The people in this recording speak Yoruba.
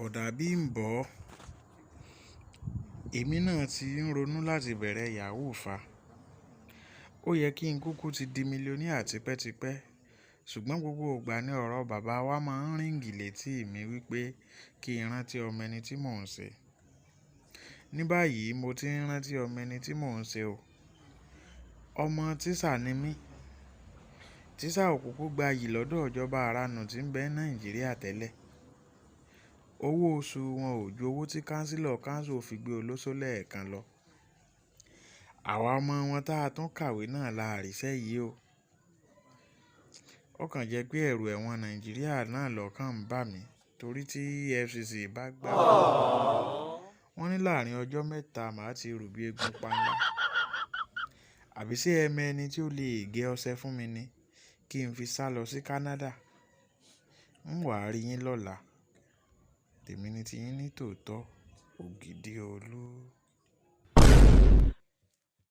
Bọ̀dá Bímbọ́, èmi náà ti ń ronú láti bẹ̀rẹ̀ yahoo fa. Ó yẹ kí n kúkú ti di millionaire tipẹ́tipẹ́, ṣùgbọ́n gbogbo ìgbà ní ọ̀rọ̀ bàbá wa máa ń ríǹgì létí mi wípé kí n rántí ọmọ ẹni tí mò ń ṣe. Ní báyìí mo ti ń rántí ọmọ ẹni tí mò ń ṣe o. Ọmọ tíṣà ni mí. Tíṣà ò kúkú gbayì lọ́dọ̀ ìjọba àránù tí ń bẹ Nàìjíríà tẹ́lẹ̀. Owó oṣù wọn ò ju owó tí kánsílọ̀ kánsù fi gbé olóṣó lẹ́ẹ̀kan lọ. Àwa ọmọ wọn táa tún kàwé náà la ríṣẹ́ yìí o. Ó kàn jẹ́ pé ẹ̀rù ẹ̀wọ̀n Nàìjíríà náà lọ́kàn ń bà mí torí tí EFCC bá gbá mi, wọ́n ní láàrin ọjọ́ mẹ́ta màá ti rù bí eégún panla. Àbí ṣé ẹ mọ ẹni tí ó lè gé ọṣẹ fún mi ni kí n fi sálọ sí Canada? Ń wà á rí yín lọ́la. Tèmi ni ti yín ní tòótọ́, Ògìdì Olú.